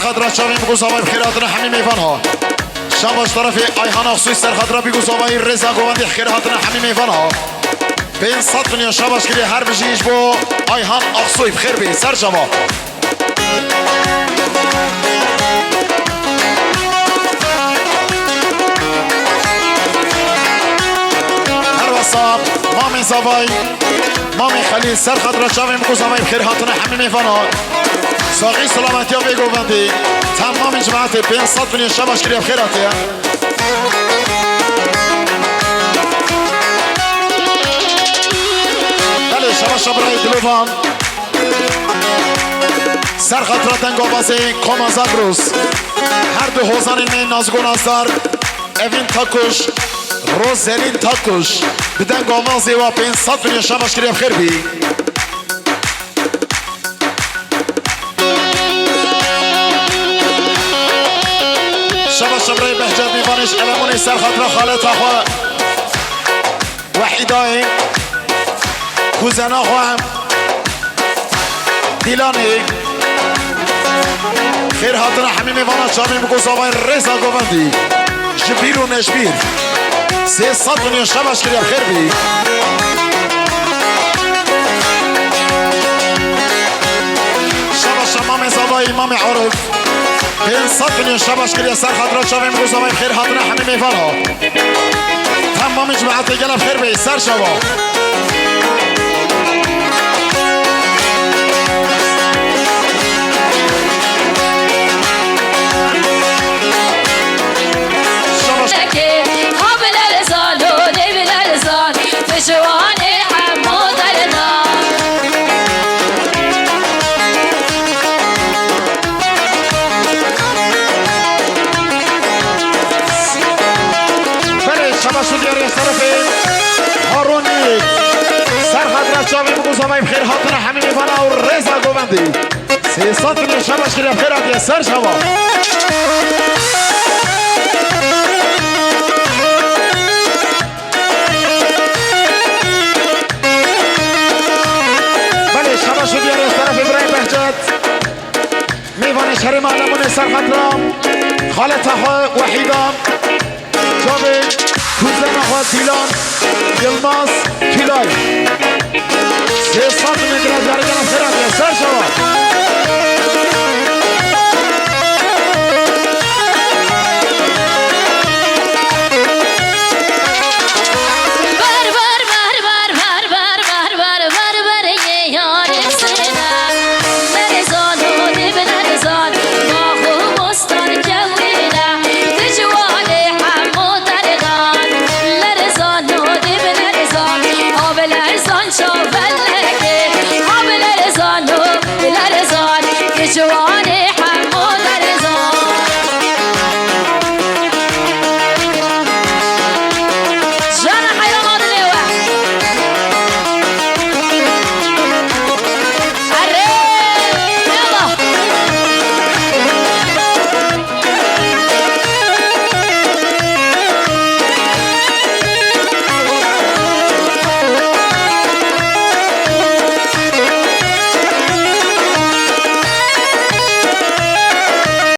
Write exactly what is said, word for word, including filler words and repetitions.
Xatira çavên bigozavayî bi xêr hatine hemî mêvan ha. Şabaş terefê Ayhan Aksoy ser xatira bigozavayî rêza govendî xêr hatine hemî mêvan ha. Pênc sed milyon şabaş kiriye her bijî ji bo Ayhan Aksoy bi xêr bê ser çava. Her wesa Mamê Zavay, Mamê Xelîl ser xatira çavên bigozavayî bi xêr hatine hemî mêvana. Saxî selametiya vê govendî. Temamê cemaetê pênc sed milyon şabaş kiriye bi xêr hatiye. Belê şabaşa birayê Dilovan. Ser xatira dengavazê Koma Zagros. Her du hozanên me Nazgo Nazdar, Evîn Takuş, Rozelîn Takuş. Bi dengavazê wa pênc sed milyon şabaş kiriye bi xêr bî. Şabaş birayê Behcet Mîvanê ji Elemonê ser xatira xaleta xwe Wehîdayê, kuzena xwe Dîlanê. Xêr hatine hemî mêvana çavên bigozavayî rêza govendî. Ji bîr û ne ji bîr. Sê sed milyon şabaş kiriye bi xêr bî. Şabaşa Mamê Zavayî, Mamê Arif. Pênc sed milyon şabaş kiriye ser xatira çavên bigozavayî bi xêr hatine hemî mêvana. Temamê cemaetê gele bi xêr bê ser çava. Şabaş. Belê, şabaş û diyarê serefê Harûnî. Ser xatira çavên bigozavayî bi xêr hatine hemî mêvana û rêza govendî. Sê sed milyon şabaş kiriye bi xêr hatiye ser çava. Belê, şabaş û diyarê serefê birayê Behcet. Mêvanê şerê me Elemonê ser xatira xaleta xwe Wehîda, çavê kuzena xwe Dîlan Yilmaz Tîlay.